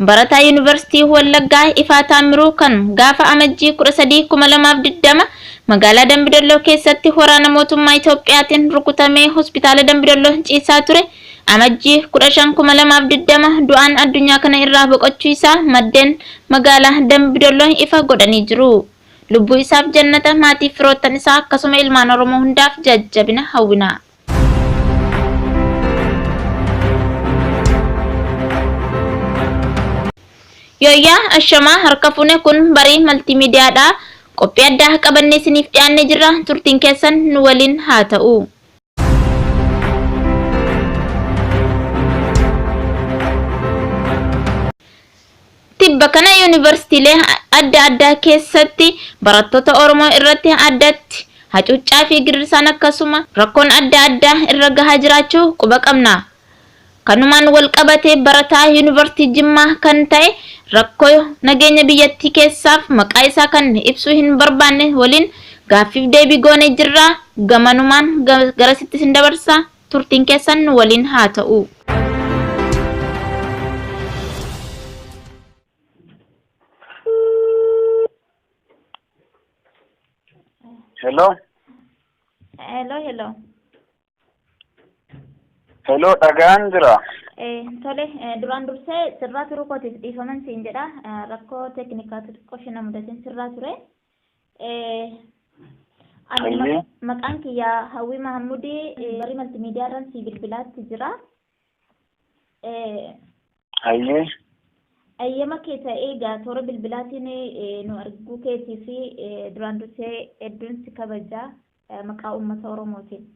Barataa Yuunivarsiitii Wallaggaa Ifaa Taammiruu kan gaafa Amajjii 13, 2020 magaalaa Dambidolloo keessatti waraana mootummaa Itoophiyaatiin rukutamee hospitaala Dambidolloo ciisaa ture Amajjii 15, 2020 du'aan addunyaa kana irraa boqochuu isaa maddeen magaalaa Dambidolloo ifa godhanii jiru. Lubbuu isaaf jannata, maatiif firoottan isaa akkasuma ilmaan Oromoo hundaaf jajjabina hawwina. Yooyyaa ashamaa harka fuune kun barii maltiimiidiyaadha. Qophii addaa qabannee isiniif dhiyaannee jirra. Turtiin keessan nu waliin haa ta'u. Tibba kana yuunivarsiitiilee adda addaa keessatti barattoota Oromoo irratti addatti hacuuccaa fi gidirsaan akkasuma rakkoon adda addaa irra gahaa jiraachuu quba qabna. Kanumaan wal qabatee barataa Yuunivarsiitii Jimmaa kan ta'e rakkoo nageenya biyyattii keessaaf maqaa isaa kan ibsuu hin barbaanne waliin gaaffiif deebii goonee jirra. Gamanumaan garasitti isin dabarsa. Turtiin keessan nu waliin haa ta'u. Hello. Hello, hello. Hello, dhagaan jira. Tole, duraan dursee sirraa turuu kootiif dhiifaman siin jedha. Rakkoo teeknikaa xixiqqoo ishee na mudateen sirraa ture. Ani maqaan kiyya Hawwii Mahammudii barii maltimiidiyaa irraan sii bilbilaatti jira. Hayyee. Eeyyama kee ta'ee egaa toora bilbilaatiin nu arguu keetii fi duraan dursee hedduun si kabaja maqaa uummata Oromootiin.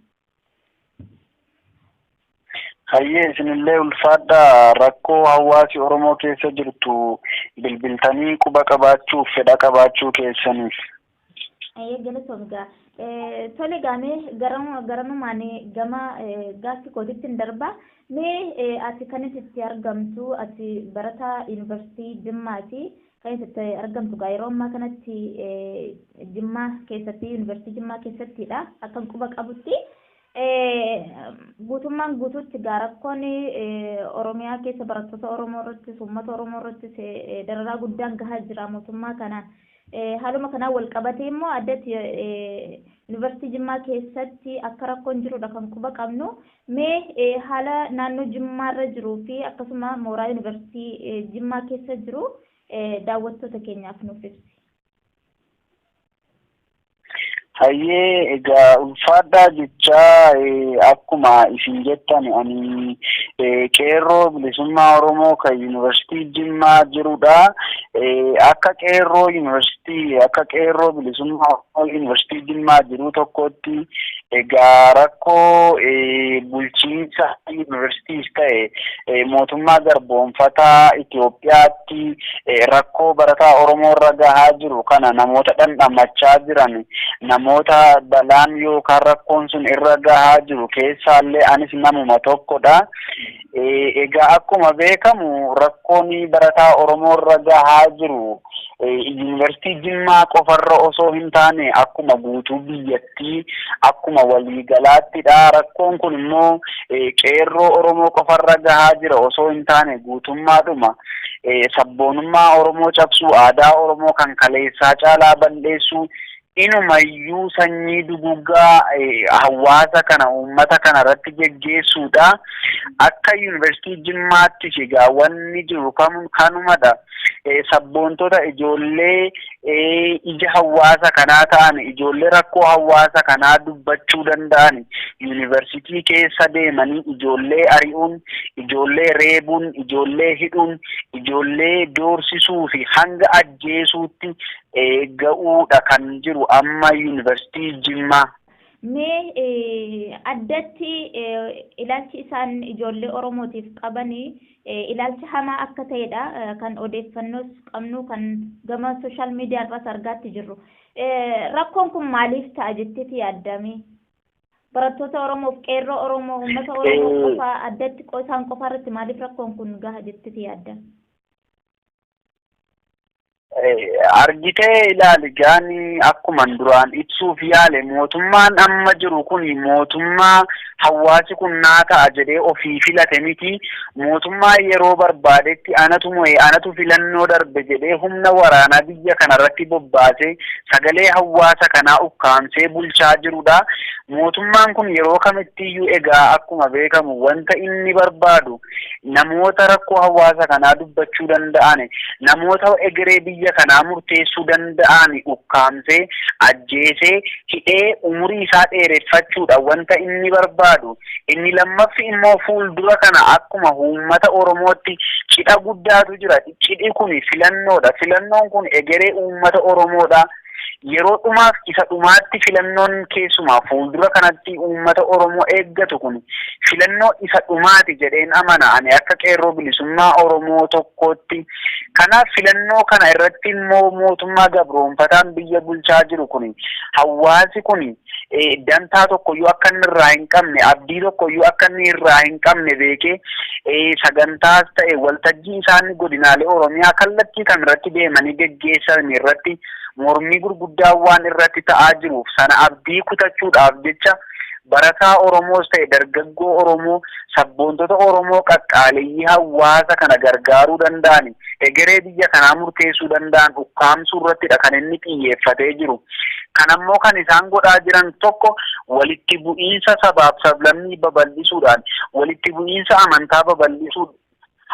Hayyee isinillee ulfaadhaa rakkoo hawaasi Oromoo keessa jirtu bilbiltanii quba qabaachuuf fedha qabaachuu keessaniif. Hayyee galatoom gaa. Tole gaamee garanumaan gama gaaffii kootitti hin darba. Mee ati kan itti argamtu ati barataa yuunivarsiitii Jimmaati. Kan itti argamtu gaa yeroo ammaa kanatti Jimmaa keessatti yuunivarsiitii Jimmaa keessattidha. Akkan quba qabutti. Guutummaan guutuutti gaa rakkoon Oromiyaa keessa barattoota Oromoo irrattis uummata Oromoo irrattis dararaa guddaan gahaa jira mootummaa kanaan. Haaluma kanaan wal qabatee immoo addatti yuunivarsiitii Jimmaa keessatti akka rakkoon jirudha kan quba qabnu. Mee haala naannoo Jimmaarra jiruu fi akkasuma mooraa yuunivarsiitii Jimmaa keessa jiru daawwattoota keenyaaf nuuf ibsi. Hayyee egaa ulfaadhaa jechaa akkuma isin jettan ani qeerroo bilisummaa Oromoo kan yuunivarsiitii Jimmaa jirudha. Akka qeerroo yuunivarsiitii akka qeerroo bilisummaa Oromoo yuunivarsiitii Jimmaa jiru tokkotti egaa rakkoo bulchiinsa yuunivarsiitiis ta'e mootummaa garboomfataa Itoophiyaatti rakkoo barataa Oromoo irra gahaa jiru kana namoota dhandhamachaa jiran namoota balaan yookaan rakkoon sun irra gahaa jiru keessaallee anis namuma tokkodha. Egaa akkuma beekamu rakkoon barataa Oromoo irra gahaa jiru yuunivarsiitii Jimmaa qofarra osoo hin taane akkuma guutuu biyyattii akkuma waliigalaattidha. Rakkoon kun immoo qeerroo Oromoo qofarra gahaa jira osoo hin taane guutummaadhuma sabboonummaa Oromoo cabsuu, aadaa Oromoo kan kaleessaa caalaa balleessuu, inumayyuu sanyii duguggaa hawaasa kana uummata kana irratti geggeessuudha. Akka yuunivarsiitii Jimmaattis egaa wanni jiru kanumadha. Sabboontota ijoollee ija hawaasa kanaa ta'an, ijoollee rakkoo hawaasa kanaa dubbachuu danda'an yuunivarsiitii keessa deemanii ijoollee ari'uun, ijoollee reebuun, ijoollee hidhuun, ijoollee doorsisuu fi hanga ajjeesuutti ga'uudha kan jiru amma yuunivarsiitii Jimmaa. Mee addatti ilaalchi isaan ijoollee Oromootiif qabanii ilaalcha hamaa akka ta'edha kan odeeffannoos qabnu kan gama sooshaal miidiyaa irraas argaatti jirru. Rakkoon kun maaliif ta'a jetteeti yaaddame? Barattoota Oromoof qeerroo Oromoo uummata Oromoo qofa addatti isaan qofa irratti maaliif rakkoon kun gaha jetteeti yaadda? Argitee ilaali, gaani akkuma duraan ibsuuf yaale, mootummaan amma jiru kun mootummaa hawaasi kun naa ta'a jedhee ofii filate miti. Mootummaa yeroo barbaadetti anatu mo'e, anatu filannoo darbe jedhee humna waraanaa biyya kanarratti bobbaasee sagalee hawaasa kanaa ukkaamsee bulchaa jirudha. Mootummaan kun yeroo kamittiyyuu egaa akkuma beekamu wanta inni barbaadu namoota rakkoo hawaasa kanaa dubbachuu danda'an, namoota egeree biyya kanaa murteessuu danda'an ukkaamsee, ajjeesee, hidhee umurii isaa dheereffachuudha wanta inni barbaadu. Inni lammaffi immoo fuuldura kana akkuma uummata Oromootti cidha guddaatu jira. Cidhi kun filannoodha. Filannoon kun egeree uummata Oromoodha. Yeroo dhumaaf isa dhumaatti filannoon keessumaa fuuldura kanatti uummata Oromoo eeggatu kun filannoo isa dhumaati jedheen amana ani akka Qeerroo Bilisummaa Oromoo tokkootti. Kanaaf filannoo kana irratti immoo mootummaa gabroonfataan biyya bulchaa jiru kun hawaasi kun dantaa tokkoyyuu akka inni irraa hin qabne, abdii tokkoyyuu akka inni irraa hin qabne beekee, sagantaas ta'e waltajjii isaan godinaalee Oromiyaa kallattii kamirratti deemanii geggeessan irratti mormii gurguddaa waan irratti ta'aa jiruuf, sana abdii kutachuudhaaf jecha barataa Oromoos ta'e dargaggoo Oromoo, sabboontota Oromoo qaqqaaleeyyii hawaasa kana gargaaruu danda'an, egeree biyya kanaa murteessuu danda'an ukkaamsuu irrattidha kan inni xiyyeeffatee jiru. Kanammoo kan isaan godhaa jiran tokko walitti bu'iinsa sabaaf sablammii babal'isuudhaan, walitti bu'iinsa amantaa babal'isuudhaan,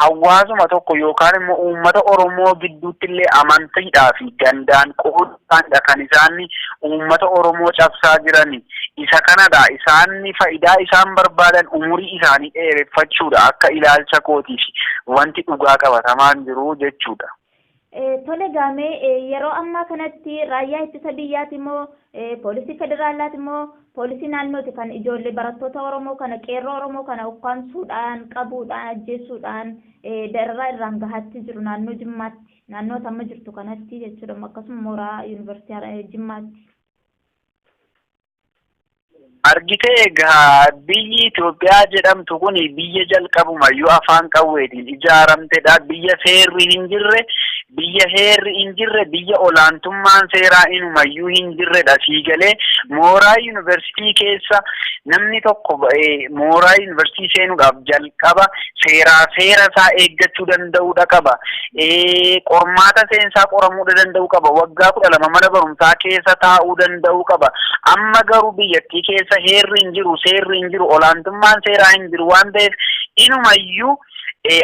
hawaasuma tokko yookaan immoo uummata Oromoo gidduutti illee amantiidhaa fi gandaan qooduudhaanidha kan isaan uummata Oromoo cabsaa jiran. Isa kanadha isaan faayidaa isaan barbaadan, umurii isaanii dheereffachuudha akka ilaalcha kootiif wanti dhugaa qabatamaan jiru jechuudha. Tole gaamee, yeroo ammaa kanatti raayyaa ittisa biyyaati moo poolisii federaalaati moo poolisii naannooti kan ijoollee barattoota Oromoo kana, qeerroo Oromoo kana ukkaamsuudhaan, qabuudhaan, ajjeesuudhaan dararaa irraan gahaatti jiru naannoo Jimmaatti, naannoo amma jirtu kanatti jechuudha, akkasuma mooraa yuunivarsiitii Jimmaatti? Argitee egaa, biyyi Itoophiyaa jedhamtu kun biyya jalqabumayyuu afaan qawweetiin ijaaramtedha. Biyya seerri hin jirre, biyya heerri hin jirre, biyya olaantummaan seeraa inumayyuu hin jirredha. Siigalee mooraa yuunivarsiitii keessa namni tokko mooraa yuunivarsiitii seenuudhaaf jalqaba seeraa seera isaa eeggachuu danda'uudha qaba. Qormaata seensaa qoramuudha danda'uu qaba. Waggaa 12 mana barumsaa keessa taa'uu danda'uu qaba. Amma garuu biyyattii keessa heerri hin jiru, seerri hin jiru, olaantummaan seeraa hin jiru waan ta'eef, inumayyuu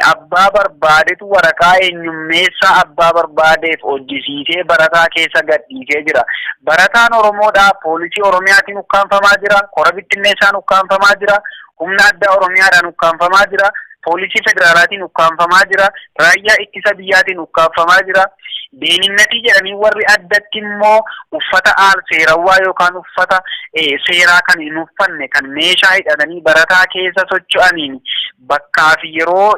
abbaa barbaadetu waraqaa eenyummeessaa abbaa barbaadeef hojjisiisee barataa keessa gadhiisee jira. Barataan Oromoodhaa poolisii Oromiyaatiin ukkaanfamaa jira, kora bittinneessaan ukkaanfamaa jira, humna addaa Oromiyaadhaan ukkaanfamaa jira, poolisii federaalaatiin ukkaanfamaa jira, raayyaa ittisa biyyaatiin ukkaanfamaa jira. Deeninnatii jedhanii warri addatti immoo uffata aal seerawwaa yookaan uffata seeraa kan hin uffanne kan meeshaa hidhatanii barataa keessa socho'aniin bakkaa fi yeroo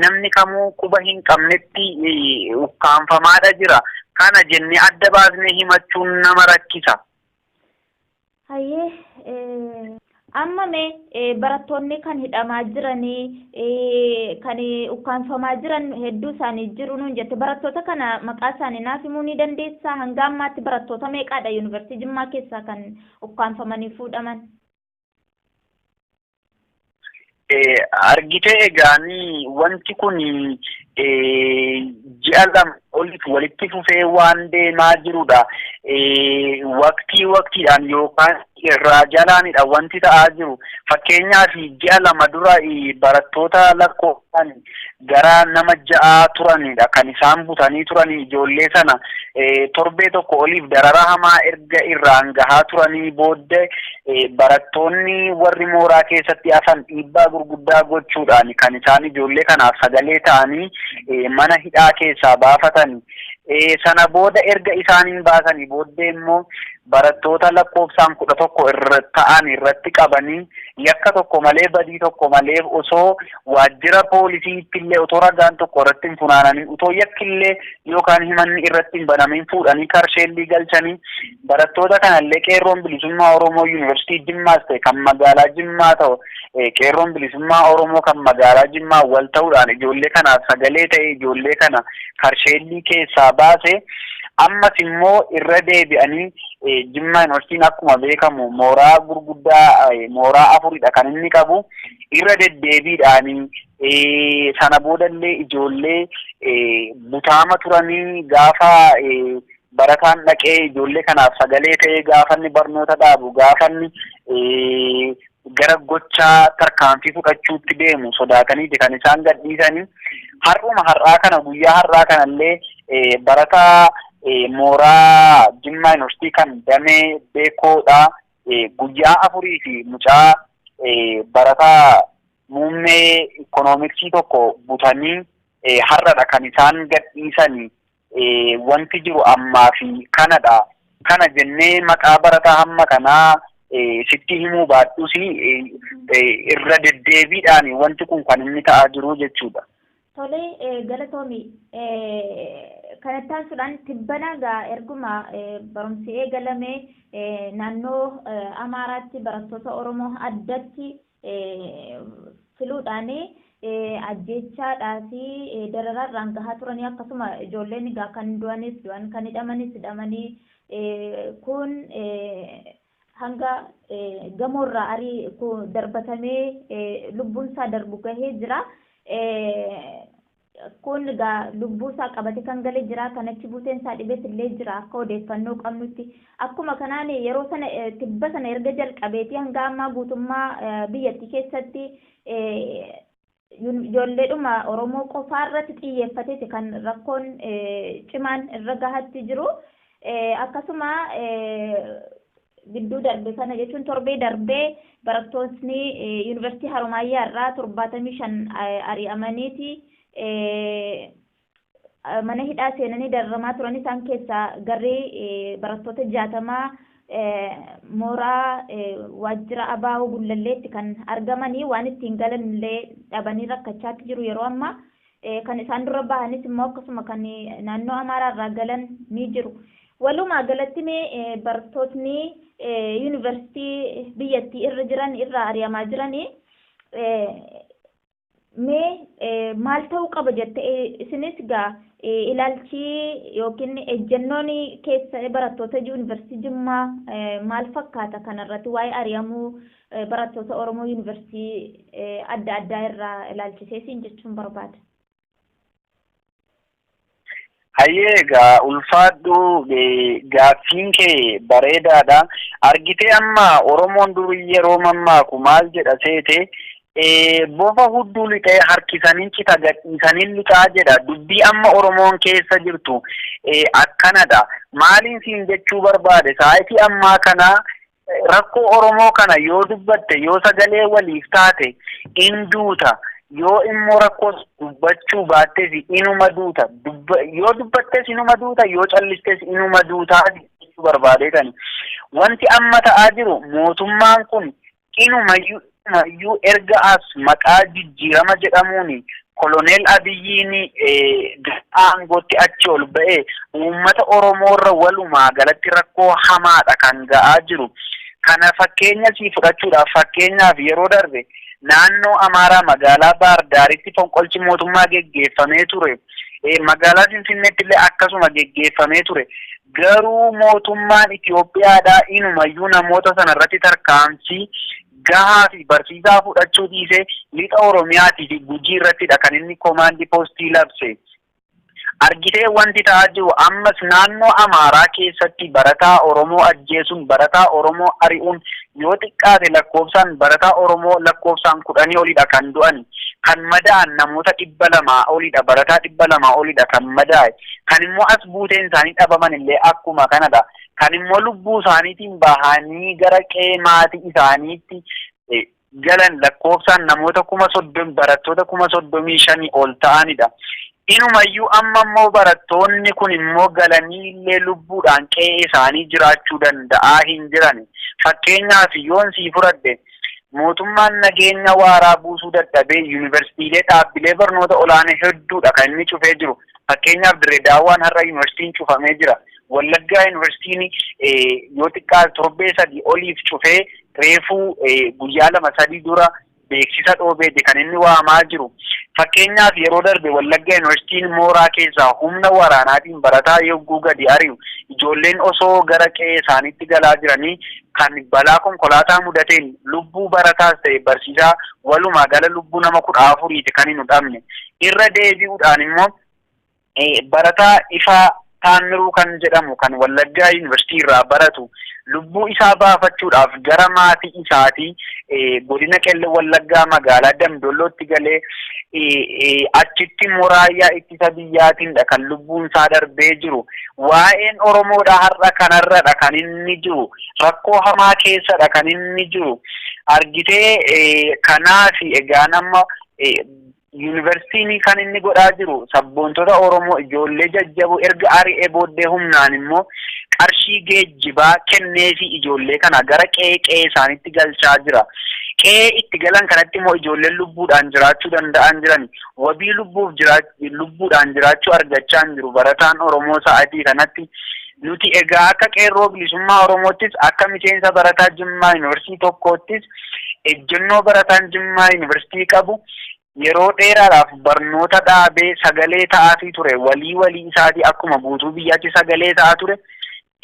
namni kamuu quba hin qabnetti ukkaanfamaadha jira. Kana jennee adda baasnee himachuun nama rakkisa. Hayyee, amma mee barattoonni kan hidhamaa jiranii, kan ukkaanfamaa jiran hedduu isaanii jiru nuun jette. Barattoota kana maqaa isaanii naaf himuu ni dandeessaa? Hanga ammaatti barattoota meeqaadha yuunivarsiitii Jimmaa keessaa kan ukkaanfamanii fuudhaman? Argitee egaanii, wanti kun ji'a 2 oliif walitti fufee waan deemaa jirudha. Waqtii waqtiidhaan yookaan irraa jalaanidha wanti ta'aa jiru. Fakkeenyaaf, ji'a 2 dura barattoota lakkoofsaan gara nama ja'aa turanidha kan isaan butanii turanii. Ijoollee sana torbee tokko oliif darara hamaa erga irraan gahaa turanii booddee, barattoonni warri mooraa keessatti hafan dhiibbaa gurguddaa gochuudhaan kan isaan ijoollee kanaaf sagalee ta'anii mana hidhaa keessaa baafatan. Sana booda erga isaaniin baasanii booddee immoo Barattoota lakkoofsaan 11 irra ta'an irratti qabanii yakka tokko malee, badii tokko malee, osoo waajjira poolisiitti illee otoo ragaan tokko irratti hin funaanamin, otoo yakkillee yookaan himanni irratti hin banamin fuudhanii karsheellii galchanii. Barattoota kanallee Qeerroon Bilisummaa Oromoo Yuunivarsiitii Jimmaas ta'e kan magaalaa Jimmaa ta'u, Qeerroon Bilisummaa Oromoo kan magaalaa Jimmaa wal ta'uudhaan ijoollee kanaaf sagalee ta'e, ijoollee kana karsheellii keessaa baase. Ammas immoo irra deebi'anii, Jimmaa Yuunivarsiitiin akkuma beekamu mooraa gurguddaa, mooraa afuridha kan inni qabu. Irra deddeebiidhaanii sana boodallee ijoollee butaama turanii, gaafa barataan dhaqee ijoollee kanaaf sagalee ta'ee, gaafa inni barnoota dhaabu, gaafa inni gara gochaa tarkaanfii fudhachuutti deemu sodaataniiti kan isaan gadhiisanii. Har'uma har'aa kana, guyyaa har'aa kanallee, barataa mooraa Jimmaa Yuunivarsiitii kan damee Beekoodha. Guyyaa 4 fi mucaa barataa muummee ikoonomiksii tokko butanii har'adha kan isaan gadhiisanii. Wanti jiru ammaa fi kanadha. Kana jennee maqaa barataa hamma kanaa sitti himuu baadhus, irra deddeebiidhaan wanti kun kan inni ta'aa jiru jechuudha. Tolee, galatoomi. Kanatti aansuudhaan, tibbana gaa erguma barumsi eegalame naannoo Amaaraatti barattoota Oromoo addatti filuudhaan ajjeechaadhaa fi dararaarraan gahaa turanii, akkasuma ijoolleen egaa kan du'anis du'an, kan hidhamanis hidhamanii, kun hanga gamoorraa arii darbatamee lubbuun isaa darbu gahee jira. Kun egaa lubbuu isaa qabate kan galee jira. Kan achi buuteen isaa dhibes illee jira akka odeeffannoo qabnutti. Akkuma kanaan yeroo sana, tibba sana erga jalqabeetii hanga ammaa guutummaa biyyattii keessatti ijoolleedhuma Oromoo qofaa irratti xiyyeeffateeti kan rakkoon cimaan irra gahatti jiru. Akkasuma gidduu darbe kana jechuun torbee darbee barattootni Yuunivarsiitii Haromaayyaa irraa 75 ari'amaniiti mana hidhaa seenanii dararamaa turan. Isaan keessaa garri barattoota 60 mooraa waajjira ABO Gullalleetti kan argamanii waan ittiin galan illee dhabanii rakkachaatti jiru yeroo ammaa. Kan isaan dura bahanis immoo akkasuma kan naannoo Amaaraa irraa galan ni jiru. Walumaa galatti mee barattootni yuunivarsiitii biyyattii irra jiran irraa ari'amaa jiranii mee maal ta'uu qaba jette? Isinis gaa ilaalchi yookiin ejjennoon keessa barattoota Yuunivarsiitii Jimmaa maal fakkaata kanarratti, waa'ee ari'amuu barattoota Oromoo yuunivarsiitii adda addaa irraa ilaalchisee siin jechuun barbaada. Hayyee, egaa ulfaadhu, gaaffiin kee bareedaadha. Argitee, amma Oromoon durii yeroo mammaaku maal jedha seete? Bofa hudduu lixee harkisanii cita gadhiisanii lixaa jedha. Dubbii amma Oromoon keessa jirtu akkanadha. Maaliin siin jechuu barbaade? Sa'aatii ammaa kana rakkoo Oromoo kana yoo dubbatte, yoo sagalee waliif taate, in duuta. Yoo immoo rakkoo dubbachuu baattes inuma duuta. Yoo dubbattes inuma duuta, yoo callistes inuma duutaa jechuu barbaadeetani. Wanti amma ta'aa jiru, mootummaan kun inumayyuu inumayyuu erga as maqaa jijjiirama jedhamuun Koloneel Abiyyiin aangootti achi ol ba'ee uummata Oromoorra walumaa galatti rakkoo hamaadha kan ga'aa jiru. Kana fakkeenya sii fudhachuudhaaf, fakkeenyaaf yeroo darbe naannoo Amaaraa magaalaa Baardaaritti fonqolchi mootummaa geggeeffamee ture. Magaalaa Finfinneetti illee akkasuma geggeeffamee ture. Garuu mootummaan Itoophiyaadhaa inumayyuu namoota sana irratti tarkaanfii gahaa fi barsiisaa fudhachuu dhiisee lixa Oromiyaatii fi Gujii irrattidha kan inni komaandii poostii labse. Argitee, wanti ta'aa jiru ammas naannoo Amaaraa keessatti barataa Oromoo ajjeesuun, barataa Oromoo ari'uun, yoo xiqqaate lakkoofsaan barataa Oromoo lakkoofsaan 10 olidha kan du'an. Kan madaa'an namoota 200 olidha. Barataa 200 olidha kan madaa'e. Kan immoo as buuteen isaanii dhabaman illee akkuma kanadha. Kan immoo lubbuu isaaniitiin bahanii gara qe'ee maatii isaaniitti galan lakkoofsaan namoota 30,000, barattoota 35,000 ol ta'anidha. Inumayyuu amma immoo barattoonni kun immoo galanii illee lubbuudhaan qe'ee isaanii jiraachuu danda'aa hin jiran. Fakkeenyaaf yoon sii fudhadhe, mootummaan nageenya waaraa buusuu dadhabee yuunivarsiitiilee, dhaabbilee barnoota olaanoo hedduudha kan inni cufee jiru. Fakkeenyaaf Dirree Daawwaan har'a yuunivarsiitiin cufamee jira. Wallaggaa yuunivarsiitiin yoo xiqqaate torbee 3 oliif cufee reefuu guyyaa 2-3 dura beeksisa dhoobeeti kan inni waamaa jiru. Fakkeenyaaf yeroo darbe Wallaggaa yuunivarsiitiin mooraa keessaa humna waraanaatiin barataa yogguu gadi ari'u, ijoolleen osoo gara qe'ee isaaniitti galaa jiranii kan balaa konkolaataa mudateen lubbuu barataas ta'e barsiisaa, walumaa gala lubbuu nama 14ti kan hin dhabne. Irra deebi'uudhaan immoo barataa Ifaa Taammiruu kan jedhamu kan Wallaggaa yuunivarsiitii irraa baratu lubbuu isaa baafachuudhaaf gara maatii isaatii godina Qellem Wallaggaa magaalaa Damdollootti galee achitti raayyaa ittisa biyyaatiinidha kan lubbuun isaa darbee jiru. Waa'een Oromoodha har'a kanarradha kan inni jiru. Rakkoo hamaa keessadha kan inni jiru. Argitee, kanaaf egaa nama yuunivarsiitiin kan inni godhaa jiru sabboontota Oromoo ijoollee jajjaboo erga ari'ee booddee humnaan immoo qarshii geejjibaa kenneefi ijoollee kana gara qe'ee qe'ee isaaniitti galchaa jira. Qe'ee itti galan kanatti immoo ijoolleen lubbuudhaan jiraachuu danda'an jiran, wabii lubbuuf lubbuudhaan jiraachuu argachaa hin jiru barataan Oromoo sa'atii kanatti. Nuti egaa akka Qeerroo Bilisummaa Oromoottis, akka miseensa barataa Jimmaa Yuunivarsiitii tokkoottis, ejjennoo barataan Jimmaa Yuunivarsiitii qabu yeroo dheeraadhaaf barnoota dhaabee sagalee ta'aatii ture, walii walii isaatii akkuma guutuu biyyaatti sagalee ta'aa ture.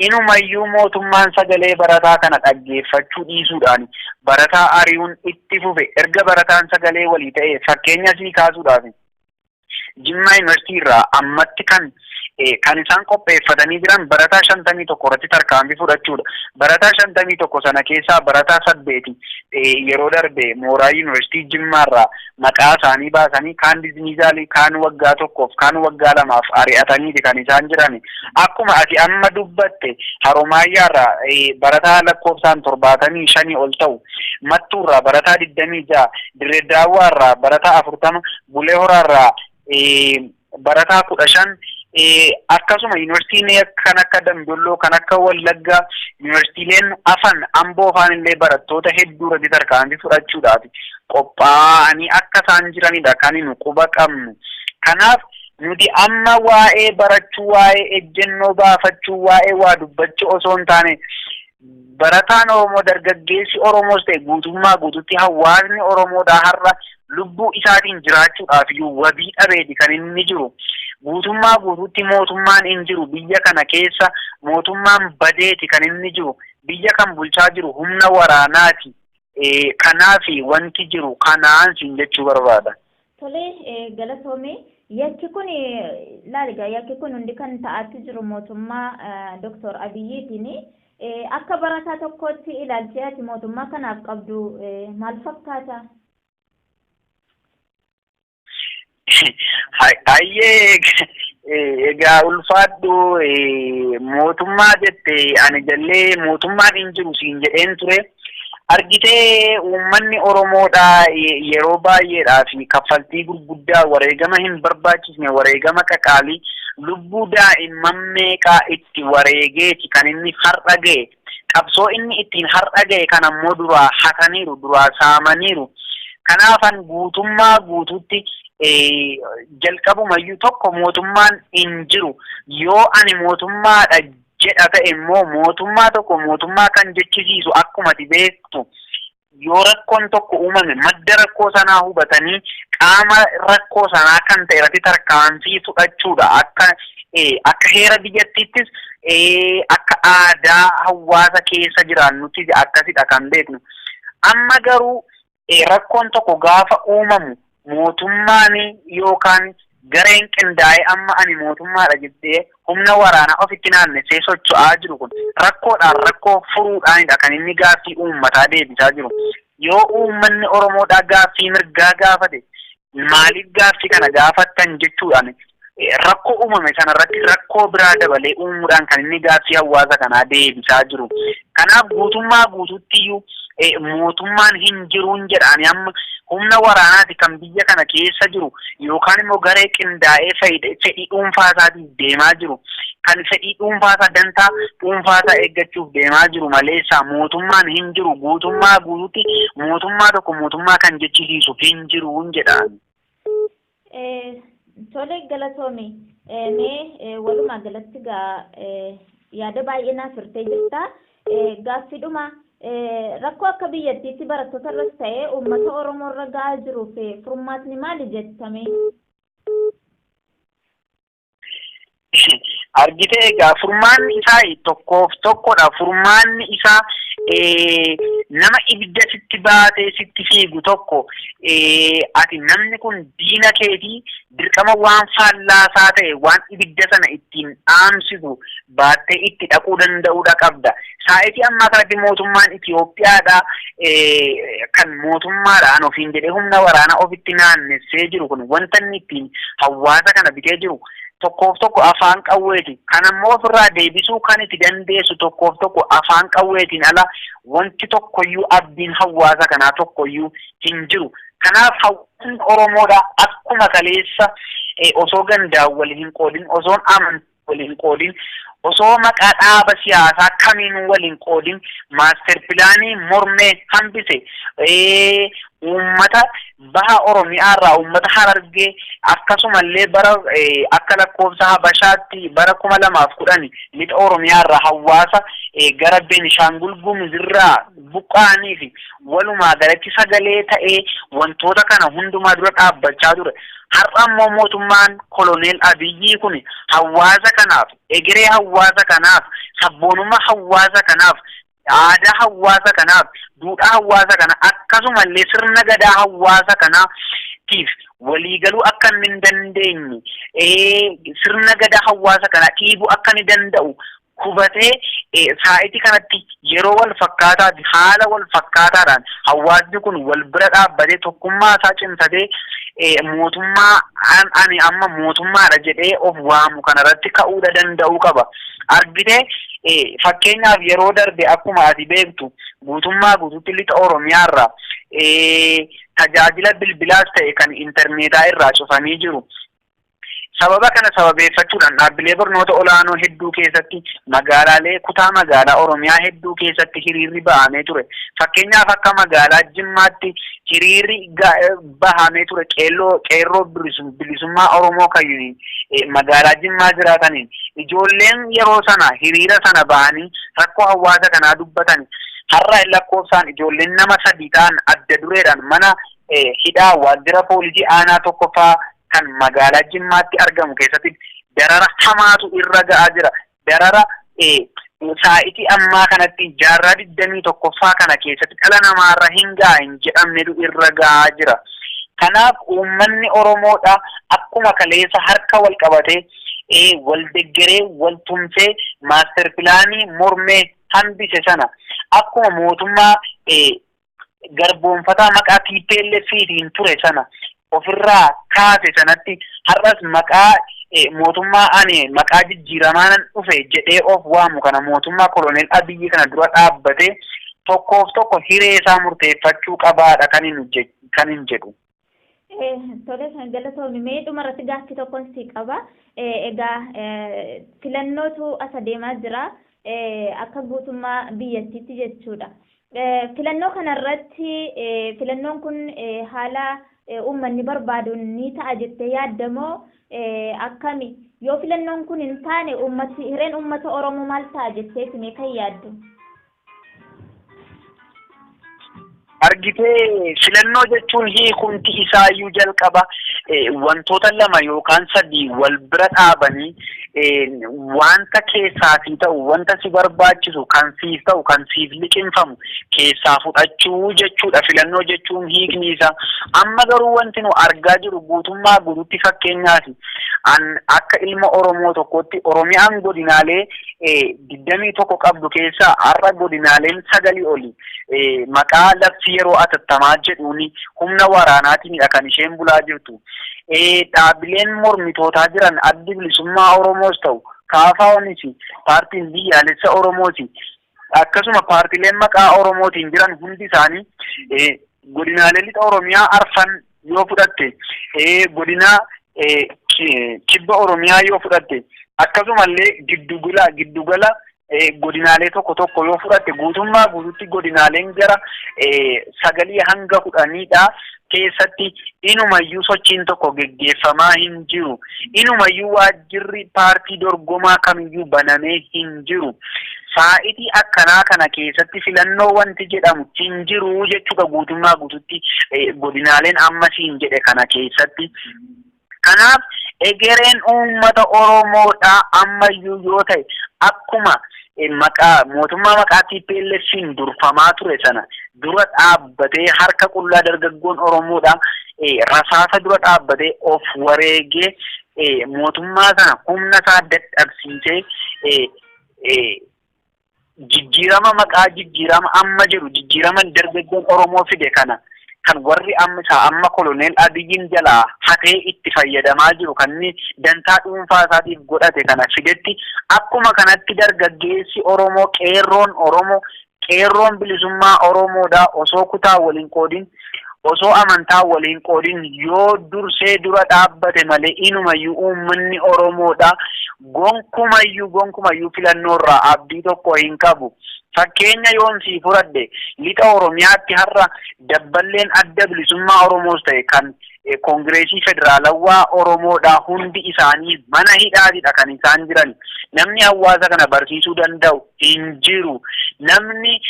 Inumayyuu mootummaan sagalee barataa kana dhaggeeffachuu dhiisuudhaan barataa ari'uun itti fufe erga barataan sagalee walii ta'e. Fakkeenya sii kaasuudhaaf, Jimmaa Yuunivarsiitii irraa ammatti kan isaan qopheeffatanii jiran barataa 51 irratti tarkaanfii fudhachuudha. Barataa 51 sana keessaa barataa 8 yeroo darbe mooraa yuunivarsiitii Jimmaarraa maqaa isaanii baasanii kaan dismissal, kaan waggaa 1f, kaan waggaa 2f ari'ataniiti kan isaan jiran. Akkuma ati amma dubbatte, Haromaayyaarraa barataa lakkoofsaan 75 ol ta'u, Mattuurraa barataa 26, Dirree Daawwaarraa barataa 40, Bulee Horaarraa barataa 15, akkasuma yuunivarsiitiin kan akka Damdolloo, kan akka Wallaggaa, yuunivarsiitiileen afan Amboo faan illee barattoota hedduu irratti tarkaanfii fudhachuudhaaf qophaa'anii akka isaan jiranidha kan nu quba qabnu. Kanaaf nuti amma waa'ee barachuu, waa'ee ejjennoo baafachuu, waa'ee waa dubbachuu osoo hin taane, barataan Oromoo, dargaggeessi Oromoos ta'e guutummaa guututti hawaasni Oromoodhaa har'a lubbuu isaatiin jiraachuudhaaf iyyuu wabii dhabeeti kan inni jiru. Guutummaa guutuutti mootummaan hin jiru biyya kana keessa, mootummaan badeeti kan inni jiru. Biyya kan bulchaa jiru humna waraanaati. Kanaaf wanti jiru kanaan siin jechuu barbaada. Tolee, galatoomii. Yakki kun laaligaa, yakki kun hundi kan ta'aatti jiru mootummaa Doktor Abiyyiitiin. Akka barataa tokkootti ilaalchi ati mootummaa kanaaf qabdu maal fakkaata? Hayyee, egaa ulfaadhu. Mootummaa jette, ani jallee mootummaan hin jiru siin jedheen ture. Argitee, uummanni Oromoodha yeroo baay'eedhaa fi kaffaltii gurguddaa, wareegama hin barbaachisne, wareegama qaqaalii, lubbuu daa'imman meeqaa itti wareegeeti kan inni har'a ga'e. Qabsoo inni ittiin har'a ga'e kan ammoo duraa hataniiru, duraa saamaniiru. Kanaafan guutummaa guutuutti jalqabumayyuu tokko mootummaan hin jiru. Yoo ani mootummaadha jedha ta'e immoo, mootummaa tokko mootummaa kan jechisiisu, akkuma ati beektu, yoo rakkoon tokko uumame madda rakkoo sanaa hubatanii qaama rakkoo sanaa kan ta'e irratti tarkaanfii fudhachuudha. Akka heera biyyattiittis, akka aadaa hawaasa keessa jiraannutti akkasidha kan beeknu. Amma garuu rakkoon tokko gaafa uumamu mootummaan yookaan gareen qindaa'ee amma ani mootummaadha jettee humna waraanaa ofitti naannessee socho'aa jiru kun rakkoodhaan rakkoo furuudhaanidha kan inni gaaffii uummataa deebisaa jiru. Yoo uummanni Oromoodhaa gaaffii mirgaa gaafate, maaliif gaaffii kana gaafattan jechuudhaan Rakkoo uumame sanarratti rakkoo biraa dabalee uumuudhaan kan inni gaaffii hawaasa kanaa deebisaa jiru. Kanaaf guutummaa guutuuttiyyuu mootummaan hin jiruun jedhaani amma humna waraanaati kan biyya kana keessa jiru yookaan immoo garee qindaa'ee fedhii dhuunfaa isaatiif deemaa jiru. Kan fedhii dhuunfaa isaa dantaa dhuunfaa isaa eeggachuuf deemaa jiru maleessa mootummaan hin jiru guutummaa guutuutti mootummaa tokko mootummaa kan jechisiisu hin jiruun jedhaan. Tole galatoomi. Mee walumaa galatti gaa yaada baay'ee naaf hirtee jirta. Gaaffiidhuma rakkoo akka biyyattiitti barattoota irras ta'ee uummata Oromoo irra gahaa jiruuf furmaatni maali jettame? Argitee egaa furmaanni isaa tokkoof tokkodha. Furmaanni isaa nama ibidda sitti baatee sitti fiigu tokko ati namni kun diina keetii dirqama waan faallaasaa ta'e waan ibidda sana ittiin dhaamsitu baattee itti dhaquu danda'uudha qabda. Saayitii ammaa kanatti mootummaan Itoophiyaadha kan mootummaadhaan ofiin jedhee humna waraanaa ofitti naannessee jiru kun wanta inni ittiin hawaasa kana bitee jiru tokkoof tokko afaan qawweeti. Kan ammoo ofirraa deebisuu kan itti dandeessu tokkoof tokko afaan qawweetiin ala wanti tokkoyyuu abdiin hawaasa kanaa tokkoyyuu hin jiru. Kanaaf hawaasni Oromoodha akkuma kaleessa osoo gandaan wal hin qoodin osoo amantii wal hin qoodin osoo maqaa dhaaba siyaasaa kamiinuu wal hin qoodin maaster pilaanii mormee hambise uummata baha Oromiyaarraa uummata Harargee akkasumallee bara akka lakkoofsa Habashaatti bara 2010 lixa Oromiyaarraa hawaasa gara Benishaangul Gumuzirraa buqqa'anii fi walumaa galatti sagalee ta'ee wantoota kana hundumaa dura dhaabbachaa ture. Har'a ammoo mootummaan koloneel Abiyyii kun hawaasa kanaaf, egeree hawaasa kanaaf, sabboonummaa hawaasa kanaaf, aadaa hawaasa kanaaf, duudhaa hawaasa kanaa akkasumallee sirna gadaa hawaasa kanaatiif waliigaluu akka inni hin dandeenye sirna gadaa hawaasa kanaa dhiibuu akka inni danda'u hubatee saayitii kanatti yeroo wal fakkaataa fi haala wal fakkaataadhaan hawaasni kun wal bira dhaabbatee tokkummaa isaa cimsatee mootummaa ani amma mootummaadha jedhee of waamu kanarratti ka'uudha danda'uu qaba. Argitee fakkeenyaaf yeroo darbe akkuma ati beektu guutummaa guutuutti lixa Oromiyaarraa tajaajila bilbilaas ta'e kan intarneetaa irraa cufanii jiru. Sababa kana sababeeffachuudhaan dhaabbilee barnoota olaanoo hedduu keessatti magaalaalee kutaa magaalaa Oromiyaa hedduu keessatti hiriirri bahamee ture. Fakkeenyaaf akka magaalaa Jimmaatti hiriirri bahamee ture qeerroo bilisummaa Oromoo kan magaalaa Jimmaa jiraataniin ijoolleen yeroo sana hiriira sana bahanii rakkoo hawaasa kanaa dubbatan har'a lakkoofsaan ijoolleen nama sadii ta'an adda dureedhaan mana hidhaa waajjira poolisii aanaa tokkoffaa kan magaalaa Jimmaatti argamu keessatti darara hamaatu irra ga'aa jira. Darara saa'itii ammaa kanatti jaarraa 21ffaa kana keessatti dhala namaarra hin ga'a hin jedhamnetu irra ga'aa jira. Kanaaf uummanni Oromoodha akkuma kaleessa harka wal qabatee wal deggeree wal tumsee maaster pilaanii mormee hambise sana akkuma mootummaa garboonfataa maqaa TPLFtiin ture sana ofirraa kaase sanatti har'as maqaa mootummaa ani maqaa jijjiiramaa nan dhufe jedhee of waamu kana mootummaa koloneel Abiyyi kana dura dhaabbatee tokkoof tokko hiree isaa murteeffachuu qabaadha kan hin jedhu. Tole galatoomi mee dhumarratti gaaffii tokkoon si qaba. Egaa filannootu as adeemaa jira akka guutummaa biyyattiitti jechuudha. Filannoo kanarratti filannoon kun haala uummanni barbaaduun ni ta'a jettee yaaddamoo akkami? Yoo filannoon kun hin taane uummati hireen uummata Oromoo maal ta'a jetteeti mee kan yaaddu? Argitee filannoo jechuun hiikumti isaayyuu jalqaba wantoota lama yookaan sadii wal bira dhaabanii wanta keessaa sii ta'u wanta si barbaachisu kan siif ta'u kan siif liqimfamu keessaa fudhachuu jechuudha filannoo jechuun hiikni isaa. Amma garuu wanti nu argaa jiru guutummaa guutuutti fakkeenyaaf an akka ilma Oromoo tokkotti Oromiyaan godinaalee 21 qabdu keessaa har'a godinaaleen 9 oli maqaa labsii yeroo atattamaa jedhuun humna waraanaatiinidha kan isheen bulaa jirtu. Dhaabbileen mormitootaa jiran Addi Bilisummaa Oromoos ta'u, KFO'nis, paartiin biyyaalessa Oromoos, akkasuma paartileen maqaa Oromootiin jiran hundi isaanii godinaalee lixa Oromiyaa arfan yoo fudhatte, godina kibba Oromiyaa yoo fudhatte, akkasumallee giddugala godinaalee tokko tokko yoo fudhatte, guutummaa guututti godinaaleen gara 9 hanga 10dha keessatti inumayyuu sochiin tokko geggeeffamaa hin jiru. Inumayyuu waajjirri paartii dorgomaa kamiyyuu banamee hin jiru. Saa'itii akkanaa kana keessatti filannoo wanti jedhamu hin jiru jechuudha guutummaa guututti godinaaleen ammasiin jedhe kana keessatti. Kanaaf egereen uummata Oromoodhaa ammayyuu yoo ta'e akkuma maqaa mootummaa maqaa TPLF'n durfamaa ture sana dura dhaabbatee harka qullaa dargaggoon Oromoodhaa rasaasa dura dhaabbatee of wareegee mootummaa sana humna isaa dadhabsiisee jijjiirama maqaa jijjiirama amma jiru jijjiirama dargaggoon Oromoo fide kana kan warri amma isaa amma koloneel Abiyyiin jalaa hatee itti fayyadamaa jiru kan inni dantaa dhuunfaa isaatiif godhate kana fidetti, akkuma kanatti dargaggeessi Oromoo, qeerroon Oromoo, qeerroon bilisummaa Oromoodhaa osoo kutaa waliin qoodin, osoo amantaa waliin qoodin yoo dursee dura dhaabbate malee inumayyuu uummanni Oromoodhaa gonkumayyuu filannoorraa abdii tokko hin qabu. Fakkeenya yoon sii fudhadhe, lixa Oromiyaatti har'a dabballeen Adda Bilisummaa Oromoos ta'e kan Koongireesii Federaalawaa Oromoodhaa hundi isaanii mana hidhaatidha kan isaan jiran. Namni hawaasa kana barsiisuu danda'u hin jiru. Namni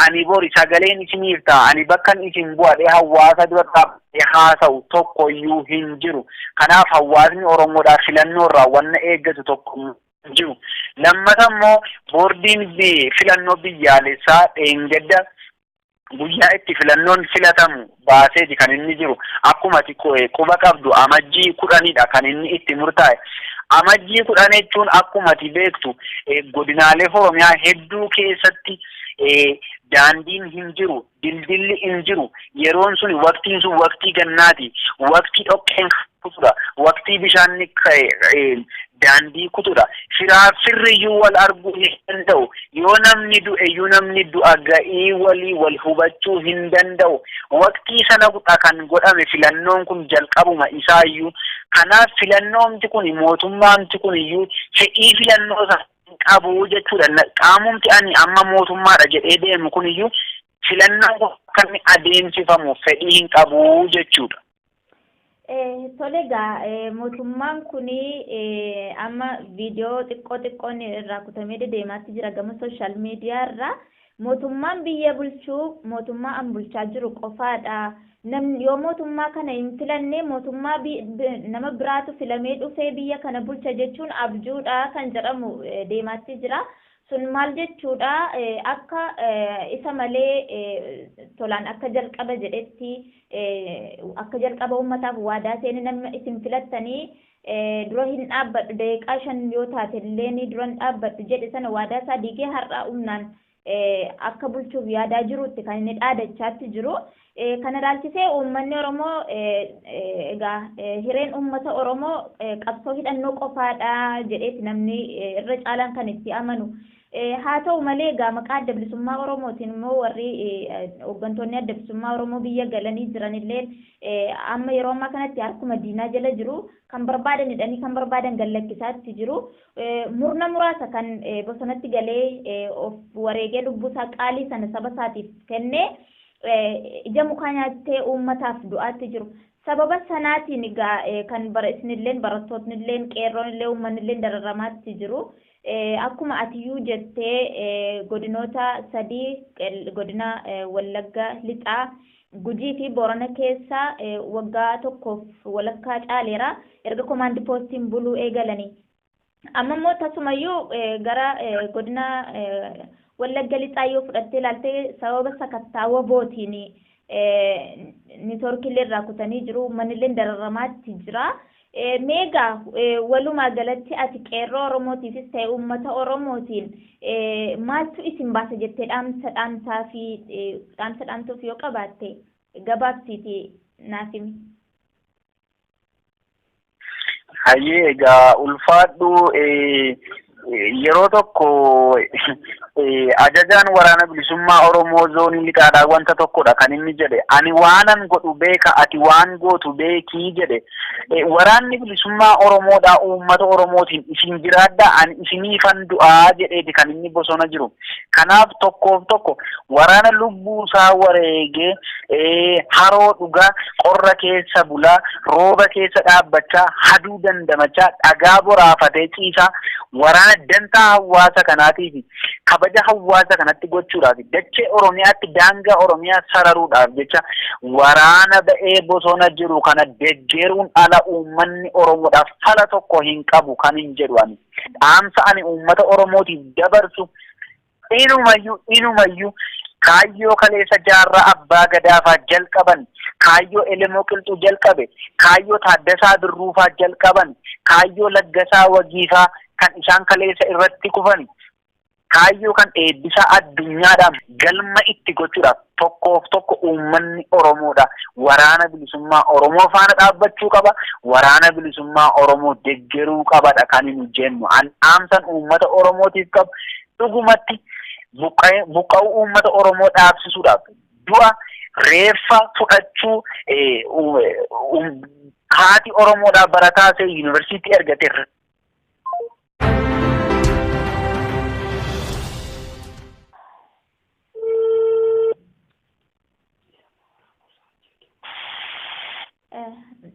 ani bori sagaleen isiniif ta'a, ani bakkan isin bu'adhee hawaasa dura dhaabbatee haasa'u tokkoyyuu hin jiru. Kanaaf hawaasni Oromoodhaa filannoorraa wanna eeggatu tokko hin jiru. Lammata immoo boordiin filannoo biyyaalessaa dheengadda guyyaa itti filannoon filatamu baaseeti kan inni jiru. Akkuma ati quba qabdu Amajjii 10dha kan inni itti murtaa'e. Amajjii 10 jechuun akkuma ati beektu godinaalee Oromiyaa hedduu keessatti daandiin hin jiru, dildilli hin jiru. Yeroon sun, waqtiin sun waqtii gannaati. Waqtii dhoqqeen kutudha. Waqtii bishaan daandii kutudha. Firaa firriyyuu wal arguu hin danda'u. Yoo namni du'e iyyuu namni du'a ga'ii walii wal hubachuu hin danda'u. Waqtii sana kan godhame filannoon kun jalqabuma isaayyuu. Kanaaf filannoomti kun, mootummaamti kun iyyuu fedhii filannoo sana hin qabu jechuudha. Qaamumti ani amma mootummaadha jedhee deemu kun iyyuu filannoon kun akka inni adeemsifamu fedhii hin qabu jechuudha. Tole egaa, mootummaan kun amma viidiyoo xiqqoo xiqqoon irraa kutamee deemaatti jira gama social media irraa. Mootummaan biyya bulchuu mootummaa an bulchaa jiru qofaadha. Namni yoo mootummaa kana hin filanne mootummaa nama biraatu filamee dhufee biyya kana bulcha jechuun abjuudha kan jedhamu deemaatti jira. Sun maal jechuudha? Akka isa malee tolaan akka jalqaba jedhetti, akka jalqaba uummataaf waadaa seene, nama isin filattanii dura hin dhaabbadhu, daqiiqaa 5 yoo taate illee dura hin dhaabbadhu jedhe sana waadaa isaa diigee har'aa humnaan akka bulchuuf yaadaa jirutti kan inni dhaadachaatti jiru. Kana ilaalchisee uummanni Oromoo egaa hireen uummata Oromoo qabsoo hidhannoo qofaadha jedheeti namni irra caalaan kan itti amanu. Haa ta'u malee egaa maqaa Adda Bilisummaa Oromootiin immoo warri hooggantoonni Adda Bilisummaa Oromoo biyya galanii jiranillee amma yeroo ammaa kanatti harkuma diinaa jala jiru. Kan barbaadan hidhanii kan barbaadan gallakkisaatti jiru. Murna muraasa kan bosonatti galee of wareegee lubbuusaa qaalii sana saba isaatiif kennee ija mukaa nyaattee uummataaf du'aatti jiru. Sababa sanaatiin egaa kan bara isinilleen, barattootnilleen, qeerroonillee, uummanilleen dararamaatti jiru. Akkuma atiyyuu jettee godinoota sadii, godina Wallagga Lixaa, Gujii fi Boorana keessa waggaa tokkoof walakkaa caaleera erga komaandi poostiin buluu eegalanii. Amma immoo tasumayyuu gara godina Wallagga Lixaa yoo fudhattee ilaalte, sababa sakattaa WBOtiin networkiillee irraa kutanii jiru, uummanillee dararamaatti jira. Meegaa walumaa galatti ati qeerroo Oromootiifis ta'e uummata Oromootiin maaltu isin baasa jettee dhaamsa dhaamsaa fi dhaamsa dhaamtuuf yoo qabaatte gabaabsiitii naaf himi. Hayyee, egaa ulfaadhu. Yeroo tokko ajajaan waraana bilisummaa Oromoo zoonii lixaadhaa wanta tokkodha kan inni jedhe: "Ani waanan godhu beeka, ati waan gootu beekii," jedhe. Waraanni bilisummaa Oromoodhaa uummata Oromootiin "Isin jiraadhaa, ani isiniifan du'aa" jedheeti kan inni bosona jiru. Kanaaf tokkoof tokko waraana lubbuu isaa wareegee haroo dhugaa, qorra keessa bulaa, rooba keessa dhaabbachaa, haduu dandamachaa, dhagaa boraafatee ciisaa, waraana dantaa hawaasa kanaatiif kabaja hawaasa kanatti gochuudhaaf, dachee Oromiyaatti daangaa Oromiyaa sararuudhaaf jecha waraana ba'ee bosona jiru kana deggeruun ala uummanni Oromoodhaaf fala tokko hin qabu kan hin jedhu ani. Dhaamsa ani uummata Oromootiif dabarsu, inumayyuu kaayyoo kaleessa Jaarraa Abbaa Gadaafaa jalqaban, kaayyoo Elemoo Qilxuu jalqabe, kaayyoo Taaddasaa Birruufaa jalqaban, kaayyoo Laggasaa Wagiifaa kan isaan kaleessa irratti kufan, kaayyoo kan Eebbisaa Addunyaadhaan galma itti gochuudhaaf tokkoof tokko uummanni Oromoodha. Waraana bilisummaa Oromoo faana dhaabbachuu qaba. Waraana bilisummaa Oromoo deggeruu qabadha kan nu jennu. An dhaamsan uummata Oromootiif qabu, dhugumatti buqqa'uu uummata Oromoo dhaabsisuudhaaf, du'a reeffa fudhachuu haati Oromoodhaa barataa ta'e yuunivarsiitii argate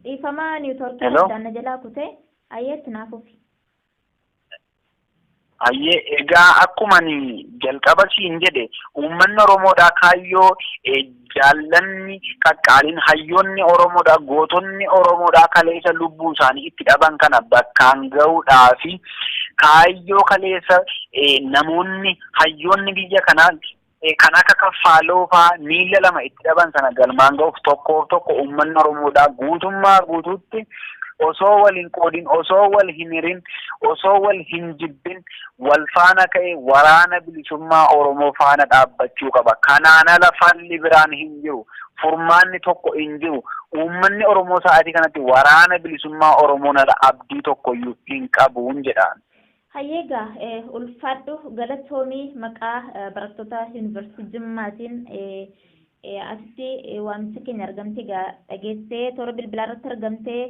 Dhiifama, networkii addaan na jalaa kutee. Ayyeetti naaf ofi. Ayyee, egaa akkuma ani jalqaba siin jedhe, uummanni Oromoodhaa kaayyoo jaallanni qaqqaaliin, hayyoonni Oromoodhaa, gootonni Oromoodhaa kaleessa lubbuu isaanii itti dhaban kana bakkaan gahuudhaa fi kaayyoo kaleessa namoonni hayyoonni biyya kanaa kan akka Kaffaaloo faa miila lama itti dhaban sana galmaan gahuuf tokkoof tokko uummanni Oromoodhaa guutummaa guutuutti osoo wal hin qoodin, osoo wal hin hirin, osoo wal hin jibbin wal faana ka'e waraana bilisummaa Oromoo faana dhaabbachuu qaba. Kanaan ala falli biraan hin jiru. Furmaanni tokko hin jiru. Uummanni Oromoo sa'aatii kanatti waraana bilisummaa Oromoon ala abdii tokkoyyuu hin qabuun jedhaan. Hayyeegaa, ulfaadhu, galatoomii. Maqaa barattoota yuunivarsiitii Jimmaatiin asitti waamicha keenya argamtee egaa dhageessee toora bilbilaa irratti argamtee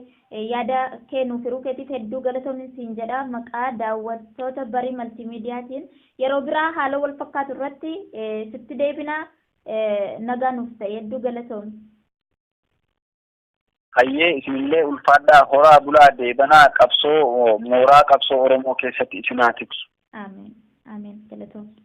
yaada kee nuuf hiruu keetiif hedduu galatoomin siin jedha maqaa daawwattoota Barii Maltiimiidiyaatiin. Yeroo biraa haala wal fakkaatu irratti sitti deebina. Nagaa nuuf ta'e, hedduu galatoomi. Hayyee, isinillee ulfaadhaa, horaa bulaa, deebanaa. Qabsoo mooraa qabsoo Oromoo keessatti isin haa tiksu. Ameen. Ameen. Galatoomi.